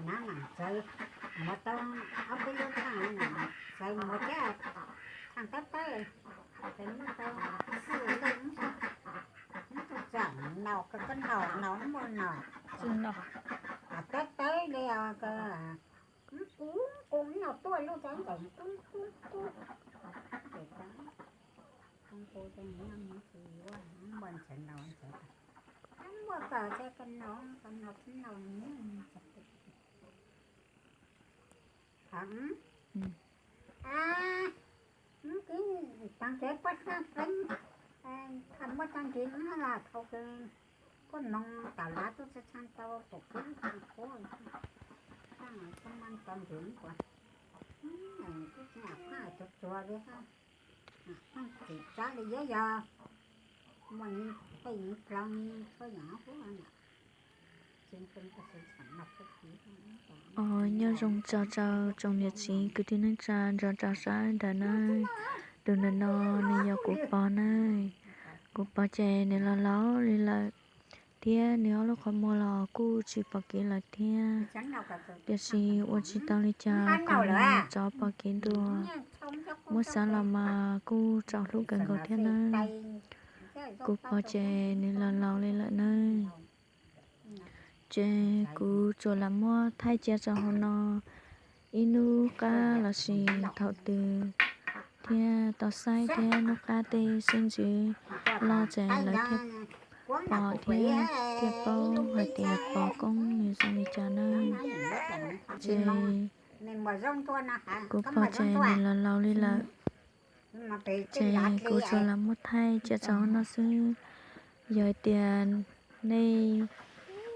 Nab mam txawv muav tau ob peb lub thaaj, txawv muav thiab thaaj tab tawb, txawv muab tau xwb, ub txawm naus koj naus naus muaj naus, tab tawb li os, kub kub naus tuaj lub txawv ntawm kub kub kub. Ces kub kub ces muaj ntxhais naus ntxhais, muaj koj thiab koj naus koj naus tib naus. Thaum kib taag kev puab xaab pleev, muab tag nrhiv los thaum kws puab moog tam lav tub tsi tsaa tau pum kib tsaa kuv, tsaa tub maaj tau nrhiv kuv, tub tsi am phaaj tsuag tsuag li, tsim tsaab li yuav yog muaj tej yim dloo tshuab yaam huv. Os, nyob zoo tso rau tsoom niam txiv kwv tij neej tsa nrog rau sab nrad na. Tus ntawm no nws yog kuv pog na. Kuv pog ces nws los laus li lawm, thiab nws ob lub qhov muag los kuj tsis pom kev lawm thiab. Tiam sis ua tsis tau li cas, qhov nws tso pom kev dua, muab xav los mas kuj txaus hlub kawg nkaus thiab na. Kuv pog ces nws los laus li lawm na. Ces kuv tsuas lam muab thaij cia rau hauv no ib hnub qab lossis thaum twg thiaj tau xaib thiab hnub qab tej xeeb ntxwv loj ces lawv thiaj pom thiab thiaj paub hais tias pog koob nws zoo li cas na. Ces kuv pog ces nws los laus li lawm, ces kuv tsuas lam muab thaij cia rau hauv no xwb. Yog hais tias nej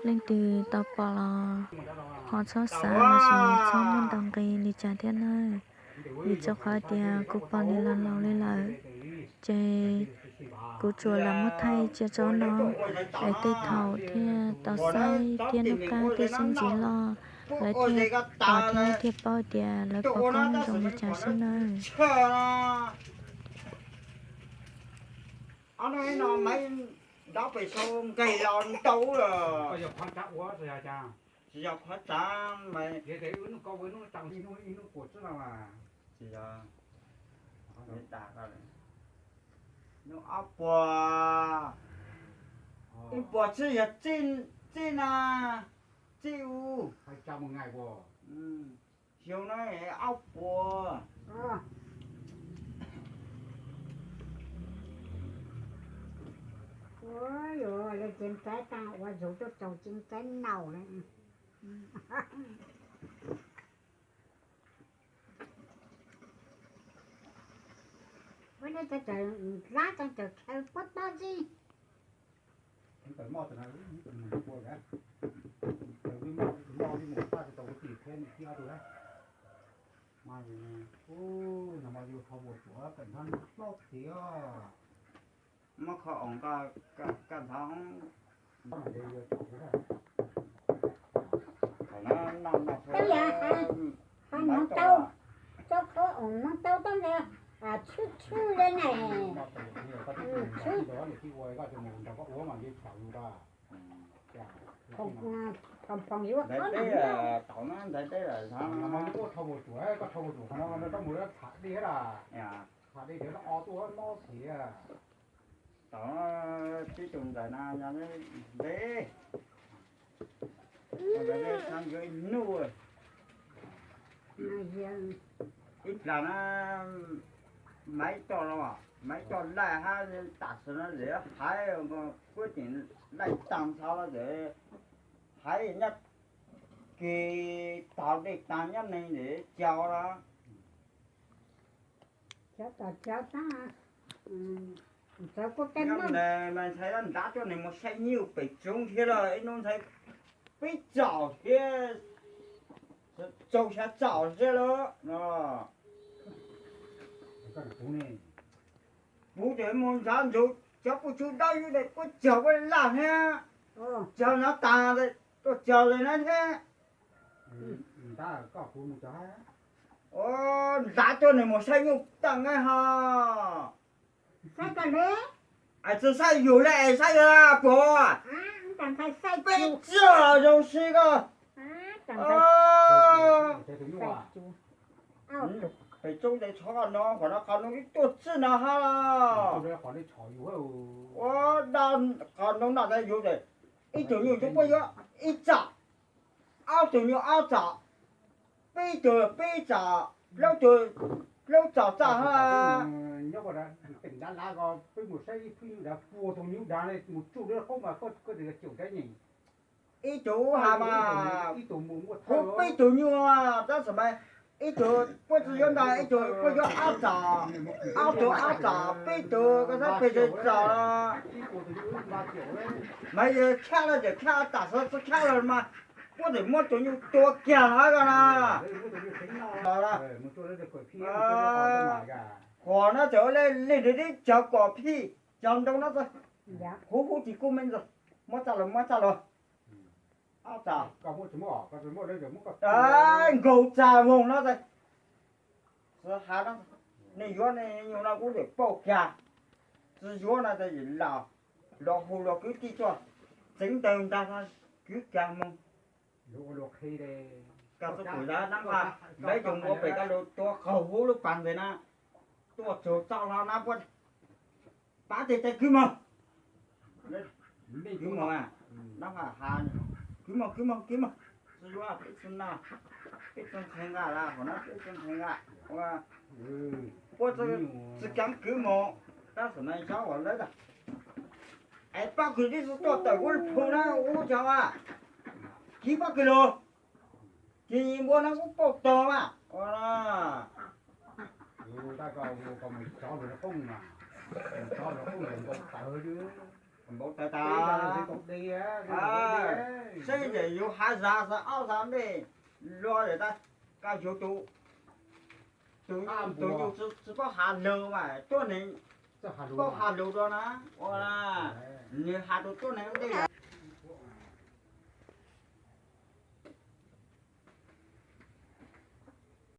leej twg tau pom los ho txhob xav lossis txhob muaj ntau nqi li cas thiab na, vim rau qhov tias kuv pog nws los laus li lawm. Ces kuv tsuas lam muab thaij cia rau hauv no, es tej thaum thiaj tau xaib thiab hnub qab tej xeeb ntxwv loj lawv thiaj pom thiab thiaj paub tias lawv pog koob zoo li cas xwb na. Ob no maiv nrov pem sau nqes los ntau lawm. Tsis yog qhov tsav mas, tsis yog, ob puas, ib puas txij yog txij na, txij u, xyoo no ob puas. Ua yog le ceev txaib taag ua zug tuaj tsaus ceev txaib naus le. Ua le txaus dlaab txaus chaw puab pob zib. Muab kho oos koj nthav. Tau yog, ho moog tau, tau kho oos moog tau tab ntawd tshwb tshwb le ne. Tshwb. Phoom phoom yuav qhov ntawd. Thaum tib tug ntxawm no ntev, ib plag na, Maiv Coj los, Maiv Coj laij hab tam sim no lawv haiv puab tseem laij taag ntxhov los ntawd, haiv nyob kis tog dej taag nyob neeg ntawd cog los. Nyob ntawd mas ntxhais nrad coj nws mus saib nyuj pem tsoov thiab los ib hnub ntxhais peb tsaum thiab, tsaus xya tsaum thiab lawm no. Kuv ces mus nrad ntug cov puj tsuj dawb yub dais puab cog puab laj thiab, cog nov tas tuaj cog li na thiab. Nrad coj nws mus saib nyuj tag nqaij ho. Tsis saib yus le es saib yus puas? Peb txog zoo si koj. Pem tsob ntawd txhob no, qhov no qhov no ib tuaj txij no ha. Ua dab qhov no no yus ib tug nyuj yus puab yuav ib txam, ob tug nyuj ob txam, peb tug peb txam, plaub tug plaub txam txaj ha. Ib tug ha mas kuv peb tug nyuj tab sis mas ib tug puab tsi yuav ntau, ib tug puab yuav ob txam, ob tug ob txam, peb tug koj saib pes tsawg txam. Mas yog khab los tseem khab, tam sim tsi khab los mas puab tseem muab tus nyuj tua kiag hab ko na. Qhov no tseem ua le li nws tib cov kom phij cov ntoo no, huv huv tsis kub me ntsis, muab txaj los muab txaj los. Ob txam, nkaug txaj voog no. Txiv ha no, nej yuav nej nyuj no kuv tseem pauj kiag, tsi yuav no ces lam los hu los kwv tij tuaj txeev ntawg ntag, kwv kiag mus. Koj txhob pum dab nab ha, peb tug mus pem koj lug tua qaug huv lub pas ntawd na, tuaj txug txoj hlo na puab pab tes tes kwv moog. Kwv moog, nab ha, kwv moog kwv moog kwv moog. Tsi yuav peb tsi noj, peb tsi ntxhee nqa lawm, qhov no peb tsi ntxhee nqa. Puab tsi kaav kwv moog, tab sis mas zaub uas lawv es pob kws tib si tuaj tawm kuv lub phu na, ub tsaug a, kib pob kws lug, kib npua no kuv pauj tog mas ua. Npau taws tas, saib ntawm yus hav zas xwb ob xav nplej luag lawm tas, koj yug tus, tus yug tsi paub has lug mas tuab neeg paub has lug dua na, ua, nwg has rua tuab neeg ntej.